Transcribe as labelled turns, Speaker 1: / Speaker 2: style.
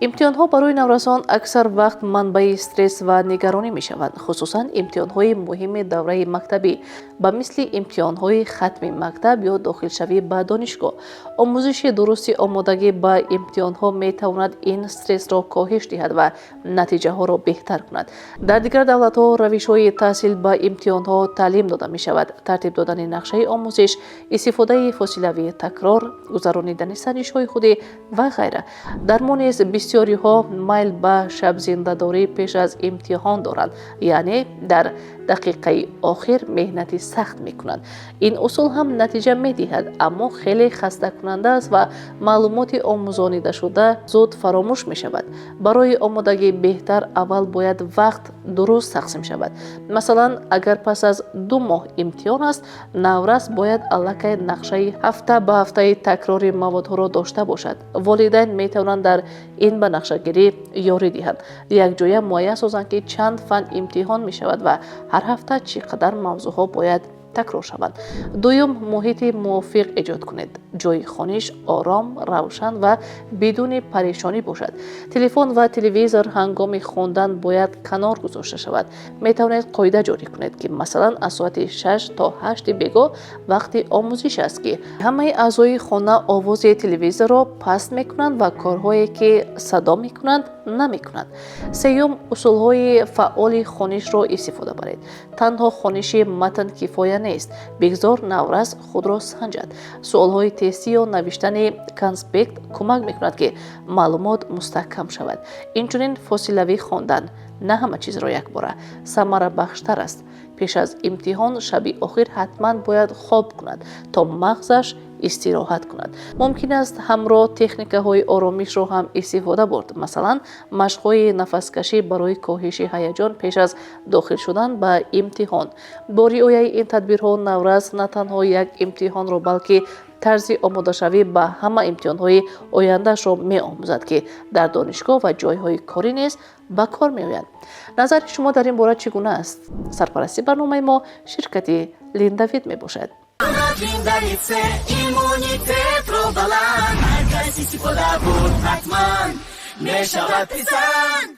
Speaker 1: Имтиҳонҳо барои наврасон аксар вақт манбаи стресс ва нигаронӣ мешаванд, хусусан имтиҳонҳои муҳими давраи мактабӣ, ба мисли имтиҳонҳои хатми мактаб ё дохилшавӣ ба донишгоҳ. Омӯзиши дурусти омодагӣ ба имтиҳонҳо метавонад ин стрессро коҳиш диҳад ва натиҷаҳоро беҳтар кунад. Дар дигар давлатҳо равишҳои таҳсил ба имтиҳонҳо таълим дода мешавад: тартиб додани нақшаи омӯзиш, истифодаи фосилавии такрор, гузаронидани санҷишҳои худӣ ва ғайра. Дар мо низ бисёриҳо майл ба шабзиндадорӣ пеш аз имтиҳон доранд, яъне дар дақиқаи охир меҳнати сахт мекунанд. Ин усул ҳам натиҷа медиҳад, аммо хеле хастакунанда аст ва маълумоти омӯзонидашуда зуд фаромӯш мешавад. Барои омодагии беҳтар аввал бояд вақт дуруст тақсим шавад. Масалан, агар пас аз 2 моҳ имтиҳон аст, наврас бояд аллакай нақшаи ҳафта ба ҳафтаи такрори маводҳоро дошта бошад. Волидайн метавонанд дар ин ба нақшагирӣ ёрӣ диҳанд, якҷоя муайян созанд, ки чанд фан имтиҳон мешавад ва ҳар ҳафта чӣ қадар мавзӯъҳо бояд такрор шаванд. Дуюм, муҳити мувофиқ эҷод кунед. Ҷойи хониш ором, равшан ва бидуни парешонӣ бошад. Телефон ва телевизор ҳангоми хондан бояд канор гузошта шавад. Метавонед қоида ҷорӣ кунед, ки масалан, аз соати 6 то 8-и бегоҳ вақти омӯзиш аст, ки ҳамаи аъзои хона овози телевизорро паст мекунанд ва корҳое, ки садо мекунанд, намекунанд. Сеюм, усулҳои фаъоли хонишро истифода баред. Танҳо хониши матн кифоя нест. Бигзор наврас худро санҷад. Суолҳои тестӣ ё навиштани конспект кӯмак мекунад, ки маълумот мустаҳкам шавад. Инчунин фосилавӣ хондан, на ҳама чизро якбора, самарабахштар аст. Пеш аз имтиҳон шаби охир ҳатман бояд хоб кунад, то мағзаш истироҳат кунад. Мумкин аст ҳамроҳ техникаҳои оромишро ҳам истифода бурд, масалан, машқҳои нафаскашӣ барои коҳиши ҳаяҷон пеш аз дохил шудан ба имтиҳон. Бо риояи ин тадбирҳо наврас на танҳо як имтиҳонро, балки тарзи омодашавӣ ба ҳама имтиҳонҳои ояндаашро меомӯзад, ки дар донишгоҳ ва ҷойҳои корӣ низ ба кор меоянд. Назари шумо дар ин бора чӣ гуна аст? Сарпарасти барномаи мо ширкати Линдавид мебошад.
Speaker 2: Иммунитетро баланд, ҳар кас истифода бурд, ҳатман мешавад писанд.